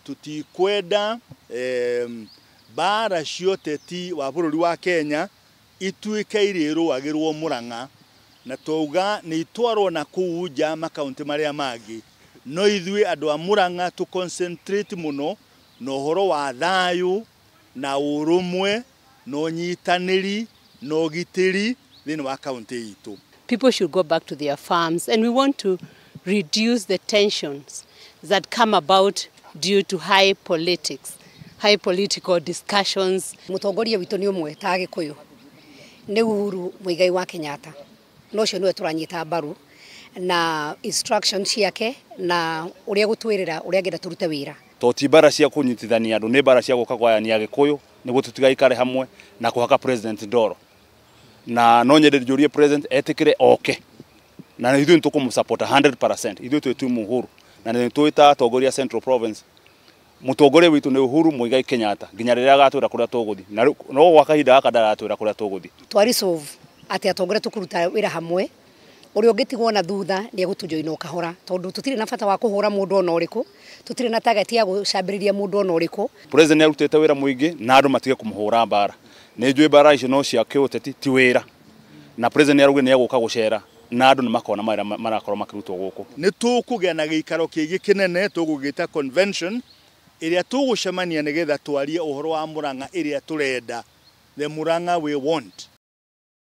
Tutikwenda mbara cia ũteti wa bũrũri wa Kenya ituĩke irĩrũagĩrwo Murang'a, na twauga nĩ itwarwo na kũu nja makaunti marĩa mangĩ, no ithuĩ andũ a Murang'a tũ concentrate mũno na ũhoro wa thayũ na ũrũmwe na ũnyitanĩri na ũgitĩri thĩinĩ wa kaunti itũ. People should go back to their farms, and we want to reduce the tensions that come about due to high politics, high political discussions. Mũtongoria witũ nĩ ũmwe ta Gĩkũyũ nĩ Uhuru Muigai wa Kenyatta, na ũcio nĩwe tũranyita mbaru na instruction ciake na ũrĩa gũtwĩrĩra ũrĩa angĩenda tũrute wĩra. To ti mbara cia kũnyitithania andũ, nĩ mbara cia gũka kũgayania Gĩkũyũ nĩguo tũtigaikare hamwe na kũhaka president ndoro. Na no nyende njũrie president etĩkĩre oke, na ithuĩ nĩtũkũmũ-support 100%. Ithuĩ twĩ team Uhuru na nĩ tũĩ ta atongoria Central Province mũtongoria witũ nĩ Uhuru Muigai Kenyatta nginya rĩrĩa agatwĩra kũrĩa tũgũthiĩ, na no gwa kahinda gaka ndaratwĩra kũrĩa tũgũthiĩ. Twa resolve atĩ atongoria tũkũruta wĩra hamwe, ũrĩa ũngĩtigwo na thutha nĩ egũtũjoina o kahora, tondũ tũtirĩ na bata wa kũhũra mũndũ ona ũrĩkũ, tũtirĩ na target ya gũcambĩrĩria mũndũ ona ũrĩkũ. President nĩ arutĩte wĩra mũingĩ na andũ matige kũmũhũra mbara. Nĩ njũĩ mbara icio no cia kĩũteti, ti wĩra, na president nĩ araugire nĩ egũka gũcera na andũ nĩ makona mawĩra marakorwo makĩrutwo gũkũ. Nĩ tũkũgĩa na gĩikaro kĩngĩ kĩnene tũgũgĩta convention ĩrĩa tũgũcemania nĩgetha twarie ũhoro wa Murang'a ĩrĩa tũrenda, the Murang'a we want.